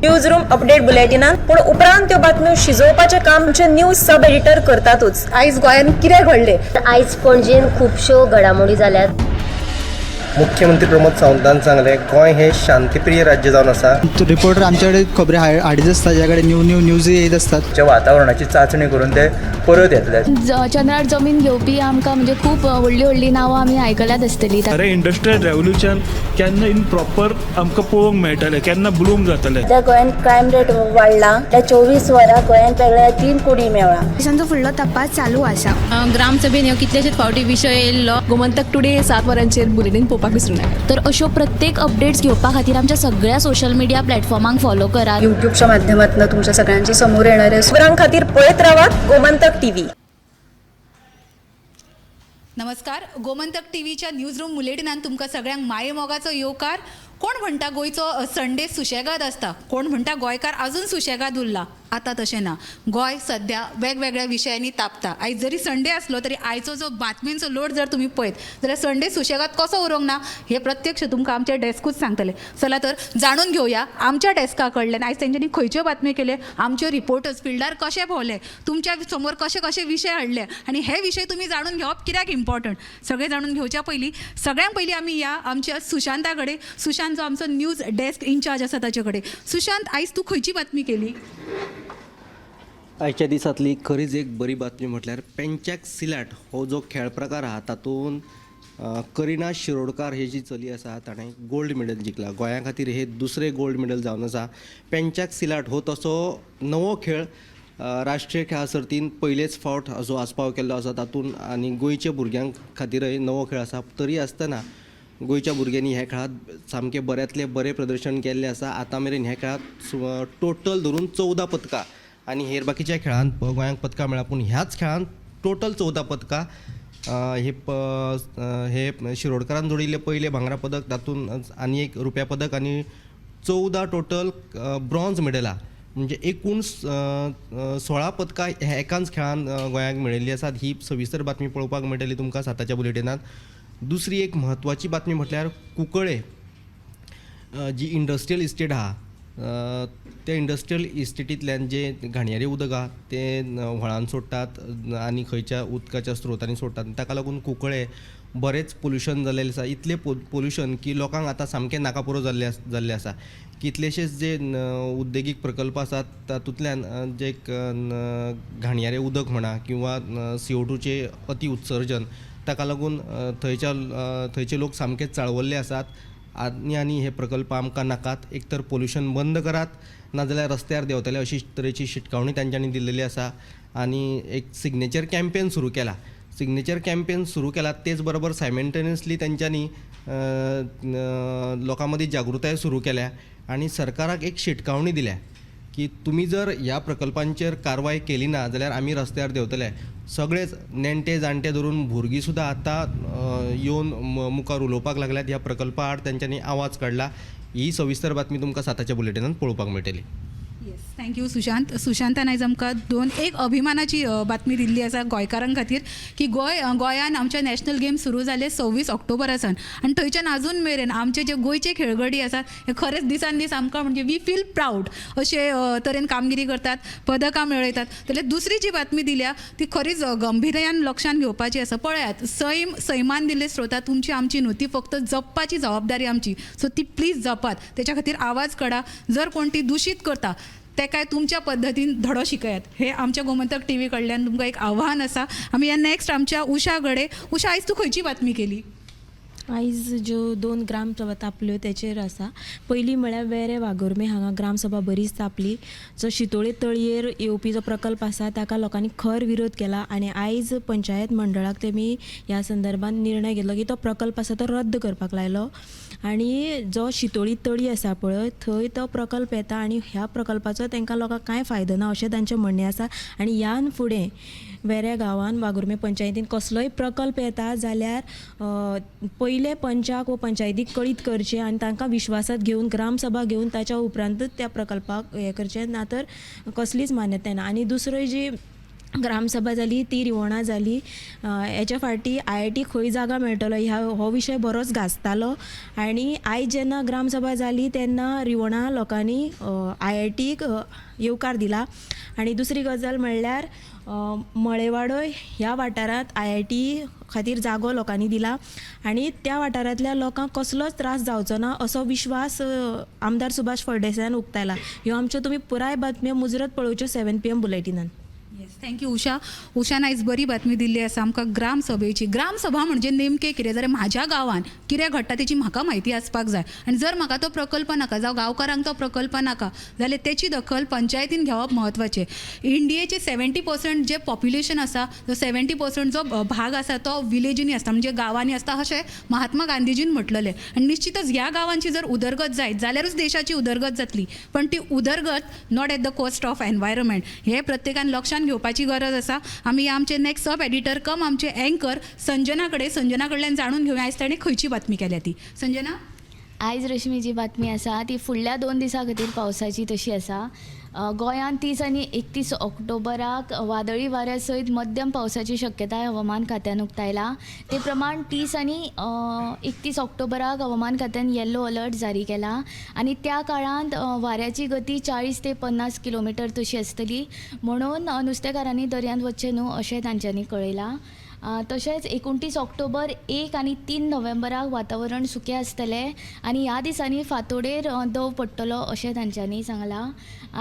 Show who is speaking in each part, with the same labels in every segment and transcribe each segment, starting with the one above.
Speaker 1: News room update बुलेटिनान. पूण उपरांत त्यो बातम्यो शिजोवपाचें काम आमचे न्यूज सब एडिटर करतातूच.
Speaker 2: आयज गोंयांत कितें घडलें?
Speaker 3: आयज पणजेन खुबश्यो घडामोडी जाल्यात.
Speaker 4: मुख्यमंत्री प्रमोद सावंतान सांगलें, गोंय हें शांतीप्रिय राज्य जावन आसा.
Speaker 5: रिपोर्टर आमच्याकडे खबरी हाडीत आसता, ज्या कडेन न्यू न्यू न्यूज येत आसतात.
Speaker 6: च्या वातावरणाची चांचणी करून ते परत येतले.
Speaker 7: चंद्रार जमीन घेवपी आमकां म्हणजे खूब व्हडलीं व्हडलीं नांवां आमी आयकल्यात आसतलीं.
Speaker 8: खरें इंडस्ट्रियल रेवोल्युशन केन्ना इन प्रॉपर आमकां पळोवंक मेळटलें, केन्ना ब्लूम जातलें?
Speaker 9: सध्या गोंयांत क्रायम रेट वाडला. त्या 24 वरां गोंयांत वेगळ्या तीन कुडी मेवळा.
Speaker 10: पोलिसांचो फुडलो तपास चालू आसा.
Speaker 7: ग्रामसभेन ह्यो कितलेशेच फावटी विशय येयल्लो.
Speaker 2: गोमंतक टुडे 7 वरांचेर बुलेटीन पळोवपाक विसरूं नाका.
Speaker 7: तर अश्यो प्रत्येक अपडेट्स घेवपा खातीर आमच्या सगळ्या सोशल मिडिया प्लॅटफॉर्मांक फॉलो करात.
Speaker 2: युट्यूबच्या माध्यमातून तुमच्या सगळ्यांच्या समोर येणार आहे.
Speaker 1: खबरां खातीर पळयत रावात गोमंतक टीव्ही.
Speaker 11: नमस्कार, गोमंतक टी व्हीच्या न्यूज रूम बुलेटिनान तुमकां सगळ्यांक मायेमोगाचो येवकार. कोण म्हणटा गोंयचो संडे सुशेगाद आसता, कोण म्हणटा गोंयकार अजून सुशेगाद उरला. आतां तशें ना. गोंय सद्या वेगवेगळ्या विशयांनी तापता. आयज जरी संडे आसलो तरी आयचो जो बातमींचो लोड जर तुमी पळयत जाल्यार संडे सुशेगाद कसो उरोंक ना हें प्रत्यक्ष तुमकां आमच्या डेस्कूच सांगतले. चला तर जाणून घेवया आमच्या डेस्का कडल्यान आयज तेंच्यांनी खंयच्यो बातम्यो केल्यो, आमच्यो रिपोर्टर्स फिल्डार कशे भोंवले, तुमच्या समोर कशे कशे विशय हाडले आनी हे विशय तुमी जाणून घेवप कित्याक इम्पॉर्टंट, सगळें जाणून घेवच्या पयलीं सगळ्यां पयलीं आमी या आमच्या सुशांता कडेन. सुशांत जो आमचो न्यूज डेस्क इन्चार्ज आसा ताचे कडेन. सुशांत, आयज तूं खंयची बातमी केली?
Speaker 4: आयच्या दिसांतली खरीच एक बरी बातमी म्हटल्यार पेंचॅक सिलाट हो जो खेळ प्रकार आहा, तातूंत करिना शिरोडकार ही जी चली आसा, ताणें गोल्ड मेडल जिखला. गोंया खातीर हे दुसरें गोल्ड मेडल जावन आसा. पेंचॅक सिलाट हो तसो नवो खेळ राष्ट्रीय खेळा सर्तीन पयलेच फावट हाजो आस्पाव केल्लो आसा तातूंत आनी गोंयच्या भुरग्यां खातीरय नवो खेळ आसा. तरी आसतना गोंयच्या भुरग्यांनी ह्या खेळांत सामकें बऱ्यांतलें बरें प्रदर्शन केल्लें आसा. आतां मेरेन ह्या खेळांत टोटल धरून 14 पदकां आनी हेर बाकीच्या खेळांत गोंयांक पदकां मेळ्ळा, पूण ह्याच खेळांत टोटल 14 पदकां. हे हे शिरोडकारान जोडिल्लें पयलें भांगरा पदक, तातूंत आनी एक रुप्या पदक आनी 14 टोटल ब्रॉन्ज मेडलां, म्हणजे एकूण 16 पदकां ह्या एकाच खेळान गोंयाक मेळिल्लीं आसात. ही सविस्तर बातमी पळोवपाक मेळटली तुमकां 7च्या बुलेटिनांत. दुसरी एक म्हत्वाची बातमी म्हटल्यार कुंकळे जी इंडस्ट्रियल इस्टेट आहा, त्या इंडस्ट्रियल इस्टेटींतल्यान जें घाणयारें उदक आहा तें व्हळान सोडटात आनी खंयच्या उदकाच्या स्रोतांनी सोडटात. ताका लागून कुंकळे बरेंच पोल्युशन जाल्लें आसा. इतलें पोल्युशन की लोकांक आतां सामकें नाका पुरो जाल्लें आसा. कितलेशेच जे उद्देगीक प्रकल्प आसात, तातूंतल्यान जें घाणयारें उदक म्हणा किंवा CO2चें अती उत्सर्जन, ताका लागून थंयचे लोक सामके चाळवल्ले आसात आनी हे प्रकल्प आमकां नाकात, एक तर पोल्युशन बंद करात, नाजाल्यार रस्त्यार देंवतले, अशी तरेची शिटकावणी तांच्यांनी दिल्लेली आसा. आनी एक सिग्नेचर कॅम्पेन सुरू केला. सिग्नेचर कॅम्पेन सुरू केला, तेच बरोबर सायमल्टेनियसली तेंच्यांनी लोकां मदीं जागृताय सुरू केल्या आनी सरकाराक एक शिटकावणी दिल्या की तुमी जर ह्या प्रकल्पांचेर कारवाय केली ना जाल्यार आमी रस्त्यार देंवतले. सगळेच नेणटे जाणटे धरून भुरगीं सुद्दां आतां येवन मुखार उलोवपाक लागल्यात. ह्या प्रकल्पा आड तेंच्यांनी आवाज काडला. ही सविस्तर बातमी तुमकां 7च्या बुलेटिनांत पळोवपाक मेळटली.
Speaker 11: येस, thank you Sushant. सुशांतान आयज आमकां दोन एक अभिमानाची बातमी दिल्ली आसा गोंयकारां खातीर की गोंयान आमचे नॅशनल गेम सुरू जाले 26 ऑक्टोबरा सावन आनी थंयच्यान आजून मेरेन आमचे जे गोंयचे खेळगडी आसात हे खरेंच दिसान दीस आमकां म्हणजे we feel proud अशे तरेन कामगिरी करतात, पदकां मेळयतात. जाल्यार दुसरी जी बातमी दिल्या ती खरीच गंभीर्यान लक्षांत घेवपाची आसा. पळयात, सैम सैमान दिल्ले स्रोतां तुमची आमची न्हू, ती फक्त जपपाची जबाबदारी आमची. सो ती प्लीज जपात, तेच्या खातीर आवाज काडा. जर कोण ती दुशीत करता तेकाय तुमच्या पद्दतीन धडो शिकयात. हे आमच्या गोमंतक टी व्ही कडल्यान तुमकां एक आव्हान आसा. आमी या नेक्स्ट आमच्या उषा कडेन. उषा, आयज तूं खंयची बातमी केली?
Speaker 10: आयज ज्यो दोन ग्रामसभा तापल्यो तेचेर आसा. पयली म्हळ्यार वेरें वाघुर्मे हांगा ग्रामसभा बरीच तापली. जो शितोळे तळयेर येवपी जो प्रकल्प आसा ताका लोकांनी खर विरोध केला आनी आयज पंचायत मंडळाक तेमी ह्या संदर्भात निर्णय घेतलो की तो प्रकल्प आसा तो रद्द करपाक लायलो आनी जो शितोळी तळी आसा पळय थंय तो प्रकल्प येता आनी ह्या प्रकल्पाचो तांकां लोकांक कांय फायदो ना अशें तांचें म्हणणें आसा. आनी ह्यान फुडें वेऱ्या गांवान वाघुर्मे पंचायतीन कसलोय प्रकल्प येता जाल्यार पयले पंचाक वो पंचायतीक कळीत करचें आनी तांकां विश्वासात घेवन ग्रामसभा घेवन ताच्या उपरांतच त्या प्रकल्पाक हें करचें, ना तर कसलीच मान्यताय ना. आनी दुसरी जी ग्रामसभा जाली ती रिवणा जाली. हेच्या फाटी आयआयटी खंय जागा मेळटलो ह्या हो विशय बरोच गाजतालो आनी आयज जेन्ना ग्रामसभा जाली तेन्ना रिवणा लोकांनी आयआयटीक येवकार दिला. आनी दुसरी गजाल म्हणल्यार मळेवाडो ह्या वाठारांत आयआयटी खातीर जागो लोकांनी दिला आनी त्या वाठारांतल्या लोकांक कसलोच त्रास जावचो ना असो विश्वास आमदार सुभाष फळदेसायान उक्तायला. ह्यो आमच्यो तुमी पुराय बातम्यो मुजरत पळोवच्यो 7 PM बुलेटिनान.
Speaker 11: Yes, thank you Usha. उषान आयज बरी बातमी दिल्ली आसा आमकां ग्रामसभेची. ग्रामसभा म्हणजे नेमकें कितें, जाल्यार म्हाज्या गांवान कितें घडटा तेची म्हाका म्हायती आसपाक जाय आनी जर म्हाका तो प्रकल्प नाका जावं गांवकारांक तो प्रकल्प नाका जाल्यार तेची दखल पंचायतीन घेवप म्हत्वाचें. इंडियेचे 70% जे पॉप्युलेशन आसा, जो 70% जो भाग आसा तो विलेजींनी आसता, म्हणजे गांवांनी आसता अशें महात्मा गांधीजीन म्हटलेलें. आनी निश्चितच ह्या गांवांची जर उदरगत जायत जाल्यारूच देशाची उदरगत जातली, पण ती उदरगत not at the cost of environment हें प्रत्येकान लक्षांत घेवपाची गरज आसा. आमी आमचे नेक्स्ट सब एडिटर कम आमचे एंकर संजना कडेन, संजना कडल्यान जाणून घेवया आयज ताणें खंयची बातमी केल्या ती. संजना,
Speaker 7: आयज रश्मी जी बातमी आसा ती फुडल्या 2 दिसां खातीर पावसाची तशी आसा. गोंयांत 30 आनी 31 ऑक्टोबराक वादळी वाऱ्या सयत मध्यम पावसाची शक्यताय हवामान खात्यान उक्तायला. ते प्रमाण 30 आनी 31 ऑक्टोबराक हवामान खात्यान येल्लो अलर्ट जारी केला आनी त्या काळांत वाऱ्याची गती 40 ते 50 किलोमिटर तशी आसतली, म्हणून नुस्तेकारांनी दर्यांत वचचें न्हू अशें तांच्यांनी कळयलां. तशेंच 29 ऑक्टोबर 1 आनी 3 नोव्हेंबराक वातावरण सुकें आसतलें आनी ह्या दिसांनी फांतोडेर दंव पडटलो अशें तांच्यांनी सांगलां.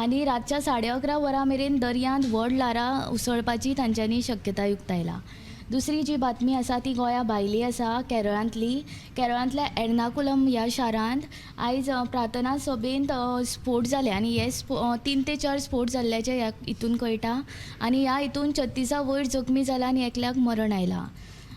Speaker 7: आनी रातच्या 11:30 वरां मेरेन दर्यांत व्हड ल्हारां उसळपाची तांच्यांनी शक्यताय उक्तायला. दुसरी जी बातमी आसा ती गोंया भायली आसा, केरळांतली. केरळांतल्या एर्नाकुलम ह्या शारांत आयज प्रार्थना सभेंत स्फोट जाले आनी हे 3 ते 4 स्फोट जाल्ल्याचें ह्या हितून कळटा आनी ह्या हितून 36 वयर जखमी जाला आनी एकल्याक मरण आयलां.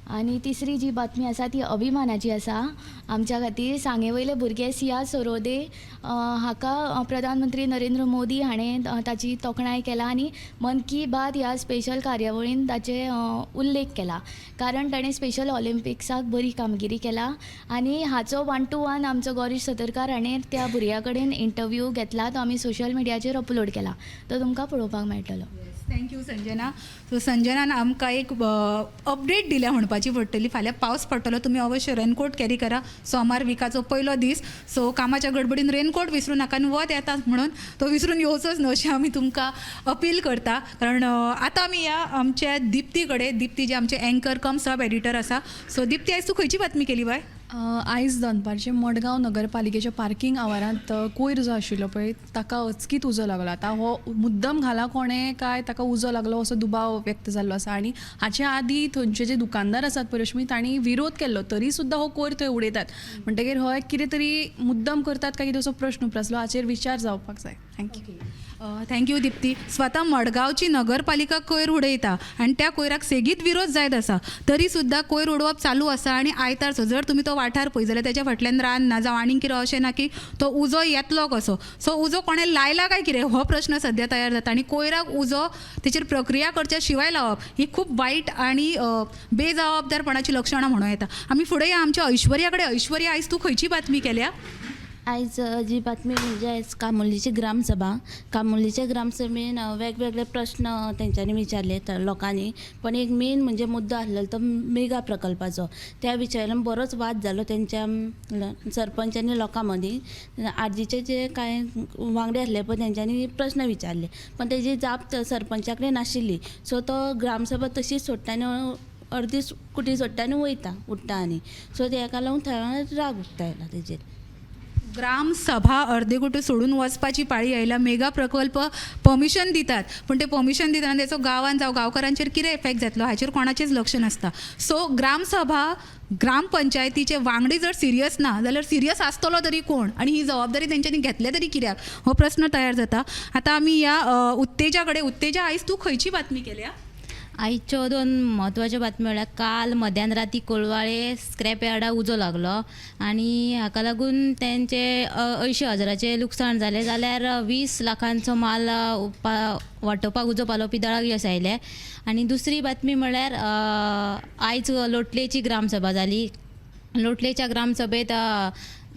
Speaker 7: आनी तिसरी जी बातमी आसा ती अभिमानाची आसा आमच्या खातीर. सांगे वयले भुरगे सिया सरोदे हाका प्रधानमंत्री नरेंद्र मोदी हाणें ताची तोखणाय केला आनी मन की बात ह्या स्पेशल कार्यावळीन ताचे उल्लेख केला, कारण ताणें स्पेशल ऑलिम्पिक्साक बरी कामगिरी केला. आनी हाचो 1 to 1 आमचो गौरीश सतरकार हाणें त्या भुरग्या कडेन इंटरव्यू घेतला, तो आमी सोशल मिडियाचेर अपलोड केला, तो तुमकां पळोवपाक मेळटलो.
Speaker 11: Thank you Sanjana. सो संजनान आमकां एक अपडेट दिल्या म्हणपाची पडटली. फाल्यां पावस पडटलो, तुमी अवश्य रेनकोट कॅरी करा. सोमार विकाचो पयलो दीस, सो कामाच्या गडबडीन रेनकोट विसरूं नाका आनी वत येता म्हणून तो विसरून येवचोच न्हय अशें आमी तुमकां अपील करता. कारण आतां आमी या आमच्या दिप्ती कडेन. दिप्ती जे आमचे एंकर कम सब एडिटर आसा. सो दिप्ती, आयज तूं खंयची बातमी केली बाय?
Speaker 2: आयज दनपारचें मडगांव नगरपालिकेच्या पार्किंग आवारांत कोयर जो आशिल्लो पळय ताका अचकीत उजो लागलो. आतां हो मुद्दम घाला कोणें काय ताका उजो लागलो असो दुबाव व्यक्त जाल्लो आसा आनी हाचे आदीं थंयचे जे दुकानदार आसात पळय रश्मी, तांणी विरोध केल्लो, तरी सुद्दां हो कोयर थंय उडयतात. म्हणटगीर हो कितें तरी मुद्दम करतात काय कितें असो प्रश्न उप्रासलो, हाचेर विचार जावपाक जाय. Thank you.
Speaker 11: Thank you Dipti. स्वता मडगांवची नगरपालिका कोयर उडयता आनी त्या कोयराक सेगीत विरोध जायत आसा, तरी सुद्दां कोयर उडोवप चालू आसा. आनी आयतारचो जर तुमी तो वाठार पळयत जाल्यार त्याच्या फाटल्यान रान ना जावं आनीक कितें अशें ना की तो उजो येतलो कसो. सो उजो कोणें लायला काय कितें हो प्रश्न सद्या तयार जाता. आनी कोयराक उजो तेचेर प्रक्रिया करच्या शिवाय लावप ही खूब वायट आनी बेजबाबदारपणाची लक्षणां म्हणूं येता. आमी फुडें या आमच्या ऐश्वर्या कडेन. ऐश्वर्या, आयज तूं खंयची बातमी केल्या?
Speaker 9: आयज जी बातमी म्हणजे आयज कामुर्लीची ग्रामसभा. कामुर्लीच्या ग्रामसभेन वेगवेगळे प्रश्न तेंच्यांनी विचारले लोकांनी, पण एक मेन म्हणजे मुद्दो आसलेलो तो मेगा प्रकल्पाचो. त्या विशयान बरोच वाद जालो तेंच्या सरपंच आनी लोकां मदीं. आर्जीचे जे कांय वांगडी आसले पळय तेंच्यांनी प्रश्न विचारले, पण तेजी जाप सरपंचा कडेन नाशिल्ली. सो तो ग्रामसभा तशीच सोडटा आनी अर्दी कुटी सोडटा आनी वयता उठ्ठा आनी सो तेका लागून थंय राग उक्तायला तेजेर.
Speaker 11: ग्रामसभा अर्देकुटे सोडून वचपाची पाळी आयल्या. मेगा प्रकल्प परमिशन दितात, पण ते परमिशन दितना तेचो गांवान जावं गांवकारांचेर कितें इफेक्ट जातलो हाचेर कोणाचेंच लक्ष नासता. सो ग्रामसभा ग्रामपंचायतीचे वांगडी जर सिरियस ना जाल्यार सिरियस आसतलो तरी कोण आनी ही जबाबदारी तेंच्यांनी घेतल्या तरी कित्याक हो प्रस्न तयार जाता. आतां आमी ह्या उत्तेजा कडेन. उत्तेजा, आयज तूं खंयची बातमी केल्या?
Speaker 12: आयच्यो 2 म्हत्वाच्यो बातम्यो म्हळ्यार काल मध्यान राती कोलवाळे स्क्रॅप यार्डाक उजो लागलो आनी हाका लागून तेंचे 80,000 लुकसाण जालें, जाल्यार 20 लाखांचो माल वाटोवपाक उजो पालोवपी दळाक येस आयलें. आनी दुसरी बातमी म्हळ्यार आयज लोटलेची ग्रामसभा जाली. लोटलेच्या ग्रामसभेंत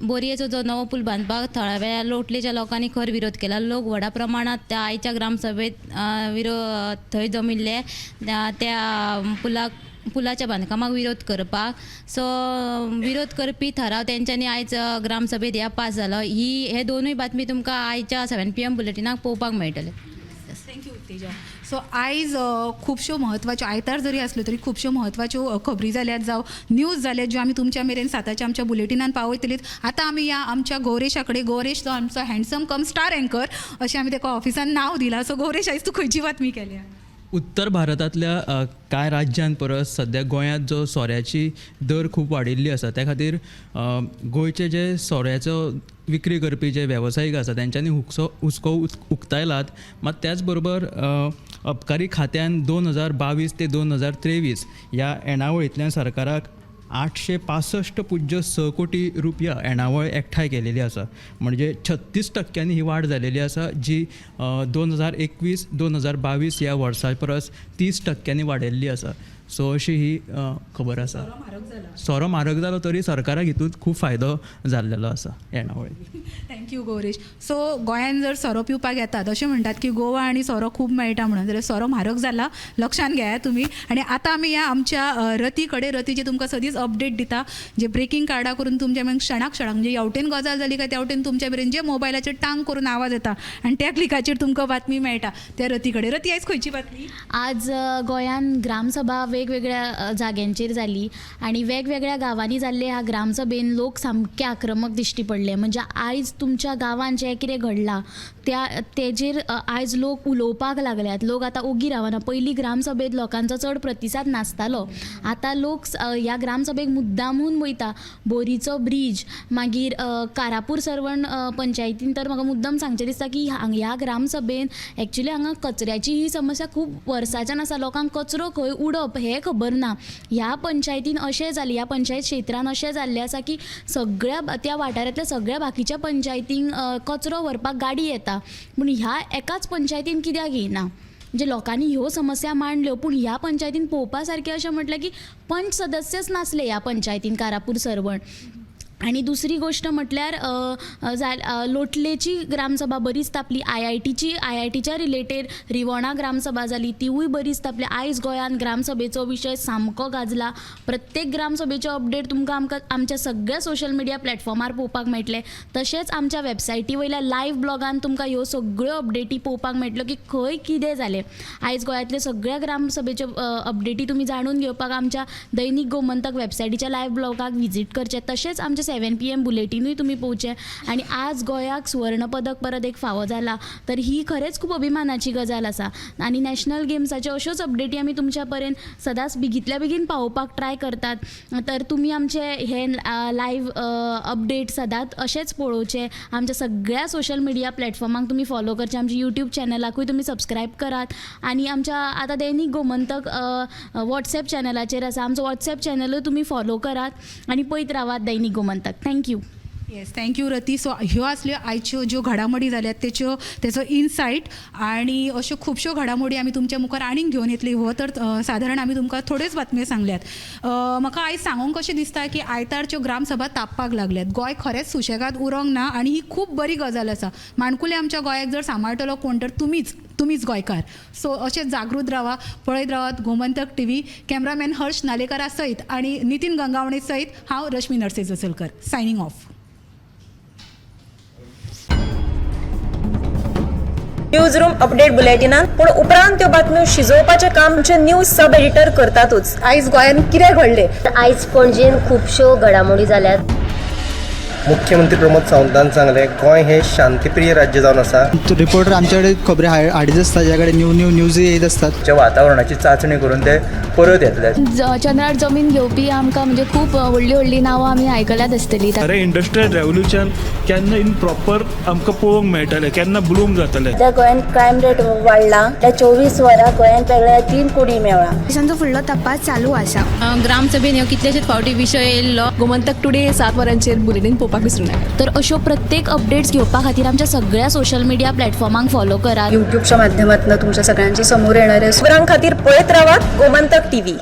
Speaker 12: बोरयेचो जो नवो पूल बांदपाक थळाव्या लोटलेच्या लोकांनी खर विरोध केला. लोक व्हडा प्रमाणात त्या आयच्या ग्रामसभेत थंय जमिल्ले त्या पुलाच्या बांदकामाक विरोध करपाक. सो विरोध करपी थाराव तेंच्यांनी आयज ग्रामसभेत ह्या पास जालो. हे दोनूय बातमी तुमकां आयच्या 7 PM बुलेटिनाक पळोवपाक मेळटले.
Speaker 11: Thank you Utteja. सो आयज खुबश्यो म्हत्वाच्यो, आयतार जरी आसल्यो तरी खुबश्यो म्हत्वाच्यो खबरी जाल्यात जावं न्यूज जाल्यात ज्यो आमी तुमच्या मेरेन 7च्या आमच्या बुलेटिनान पावयतलीत. आतां आमी या आमच्या गौरेशा कडेन. गौरेश जो आमचो हँडसम कम स्टार एंकर अशें आमी ताका ऑफिसान नांव दिलां. सो गौरेश, आयज तूं खंयची बातमी केल्या?
Speaker 13: उत्तर भारतांतल्या कांय राज्यां परस सद्या गोंयांत जो सोऱ्याची दर खूब वाडिल्ली आसा, त्या खातीर गोंयचे जे सोऱ्याचो विक्री करपी जे वेवसायीक आसा तेंच्यांनी हुस्को उक्तायलात. मात त्याच बरोबर अबकारी खात्यान 2022 ते 2023 ह्या येणावळींतल्यान सरकाराक 865.6 कोटी रुपया येणावळ एकठांय केलेली आसा. म्हणजे 36% ही वाड जालेली आसा, जी 2021 2022 ह्या वर्सा परस 30% वाडिल्ली आसा. सो अशी ही खबर आसा. सोरो म्हारग जालो तरी सरकाराक हितूंत खूब फायदो जाल्लेलो आसा येणावळीक.
Speaker 11: Thank you Gauresh. सो गोंयान जर सोरो पिवपाक येतात अशें म्हणटात की गोवा आनी सोरो खूब मेळटा म्हणून, जाल्यार सोरो म्हारग जाला, लक्षान घेयात तुमी. आनी आतां आमी ह्या आमच्या रती कडेन. रती जी तुमकां सदींच अपडेट दिता, जे ब्रेकींग कार्डां करून तुमच्या मेरेन क्षणाक क्षणाक, म्हणजे हेवटेन गजाल जाली काय तेवटेन तुमच्या मेरेन जे मोबायलाचेर टांग करून आवाज येता आनी त्या क्लिकाचेर तुमकां बातमी मेळटा, त्या रती कडेन. रती, आयज खंयची बातमी?
Speaker 7: आज गोंयान ग्रामसभा वेगवेगळ्या जाग्यांचेर जाली आनी वेगवेगळ्या गांवांनी जाल्ले ह्या ग्रामसभेन लोक सामके आक्रमक दिश्टी पडले. म्हणजे आयज तुमच्या गांवांत जें कितें घडलां तेजेर आयज लोक उलोवपाक लागल्यात. लोक आतां ओगी रावना. पयलीं ग्रामसभेंत लोकांचो चड प्रतिसाद नासतालो, आतां लोक ह्या ग्रामसभेक मुद्दामून वयता. बोरीचो ब्रीज, मागीर कारापूर सर्वण पंचायतीन तर म्हाका मुद्दम सांगचें दिसता की ह्या ग्रामसभेन एक्चुली हांगा कचऱ्याची ही समस्या खूब वर्सांच्यान आसा. लोकांक कचरो खंय उडप हें खबर ना. ह्या पंचायतीन अशें जालें, ह्या पंचायत क्षेत्रान अशें जाल्लें आसा की सगळ्या त्या वाठारांतल्या सगळ्या बाकीच्या पंचायतींक कचरो व्हरपाक गाडी येता, पूण ह्या एकाच पंचायतीन कित्याक येना? म्हणजे लोकांनी ह्यो समस्या मांडल्यो, पूण ह्या पंचायतीन पळोवपा सारकें अशें म्हटलें की पंच सदस्यच नासले ह्या पंचायतीन कारापूर सर्वण. आनी दुसरी गोश्ट म्हटल्यार लोटलेची ग्रामसभा बरीच तापली. I I टीच्या रिलेटेड रिवणा ग्रामसभा जाली, तिवूय बरीच तापली. आयज गोंयांत ग्रामसभेचो विशय सामको गाजला. प्रत्येक ग्रामसभेच्यो अपडेट तुमकां आमकां आमच्या सगळ्या सोशल मिडिया प्लॅटफॉर्मार पळोवपाक मेळटले. तशेंच आमच्या वेबसायटी वयल्या लायव्ह ब्लॉगान तुमकां ह्यो सगळ्यो अपडेटी पळोवपाक मेळटल्यो की खंय कितें जालें. आयज गोंयांतले सगळ्या ग्रामसभेच्यो अपडेटी तुमी जाणून घेवपाक आमच्या दैनीक गोमंतक वेबसायटीच्या लायव्ह ब्लॉगाक विजीट करचें. तशेंच आमच्या 7 PM बुलेटिनूय तुमी पळोवचें. आनी आज गोंयाक सुवर्ण पदक परत एक फावो जाला, तर ही खरेंच खूब अभिमानाची गजाल आसा. आनी नॅशनल गेम्साच्यो अश्योच अपडेटी आमी तुमच्या पर्यंत सदांच बेगींतल्या बेगीन पावोवपाक ट्राय करतात. तर तुमी आमचे हे लायव्ह अपडेट सदांच अशेंच पळोवचे. आमच्या सगळ्या सोशल मिडिया प्लॅटफॉर्मांक तुमी फॉलो करचे. आमच्या यूट्यूब चॅनलाकूय तुमी सबस्क्रायब करात. आनी आमच्या आतां दैनीक गोमंतक वॉट्सएप चॅनलाचेर आसा, आमचो वॉट्सएप चॅनलूय तुमी फॉलो करात आनी पळयत रावात दैनीक Gomantak. Thank you.
Speaker 11: Yes, thank you Rati. So ह्यो आसल्यो आयच्यो ज्यो घडामोडी जाल्यात तेचो इनसायट, आनी अश्यो खुबश्यो घडामोडी आमी तुमच्या मुखार आनीक घेवन येतली. हो तर सादारण आमी तुमकां थोड्योच बातम्यो सांगल्यात. म्हाका आयज सांगूंक कशें दिसता की आयतारच्यो ग्रामसभा तापपाक लागल्यात. गोंय खरेंच सुशेगाद उरोंक ना आनी ही खूब बरी गजाल आसा. माणकुले आमच्या गोंयाक जर सांबाळटलो कोण तर तुमीच गोंयकार. सो अशें जागृत रावा, पळयत रावात गोमंतक टीव्ही. कॅमरामॅन हर्ष नालेकरा सयत आनी नितीन गंगावणे सयत हांव Rashmi Narse Jasalkar, signing off.
Speaker 1: News room update बुलेटिनान पूण उपरांत त्यो बातम्यो शिजोवपाचें काम आमचे न्यूज सब एडिटर करतातूच. आयज गोंयांत कितें घडलें?
Speaker 3: आयज पणजेन खुबश्यो घडामोडी जाल्यात.
Speaker 4: मुख्यमंत्री प्रमोद सावंतान सांगलें, गोंय हें शांतीप्रिय राज्य जावन आसा.
Speaker 5: रिपोर्टर आमच्याकडे खबरी हाडीत आसता, ज्या कडेन न्यू न्यू न्यूज येत आसतात.
Speaker 6: वातावरणाची चांचणी करून ते परत येतले.
Speaker 7: चंद्रार जमीन घेवपी आमकां म्हणजे खूब व्हडली व्हडली नांवां आमी आयकल्यात आसतली.
Speaker 8: अरे इंडस्ट्रियल रेवोल्युशन केन्ना इन प्रॉपर आमकां पळोवंक मेळटलें, केन्ना ब्लूम जातलें.
Speaker 9: सध्या गोंयांत क्रायम रेट वाडला. त्या 24 वरां गोंयांत वेगळ्या 3 कुडी मेळ्ळा.
Speaker 10: तांचो फुडलो तपास चालू आसा.
Speaker 12: ग्रामसभेन ह्यो कितलेशेच फावटी विशय येयल्लो.
Speaker 2: गोमंतक टुडे 7 वरांचेर बुलेटीन पळोवपाक विसरूं नाका.
Speaker 7: तर अश्यो प्रत्येक अपडेट्स घेवपा खातीर आमच्या सगळ्या सोशल मिडिया प्लॅटफॉर्मांक फॉलो करात.
Speaker 1: युट्यूबच्या माध्यमातून तुमच्या सगळ्यांच्या समोर येणाऱ्या खबरां खातीर पळयत रावात गोमंतक टीव्ही.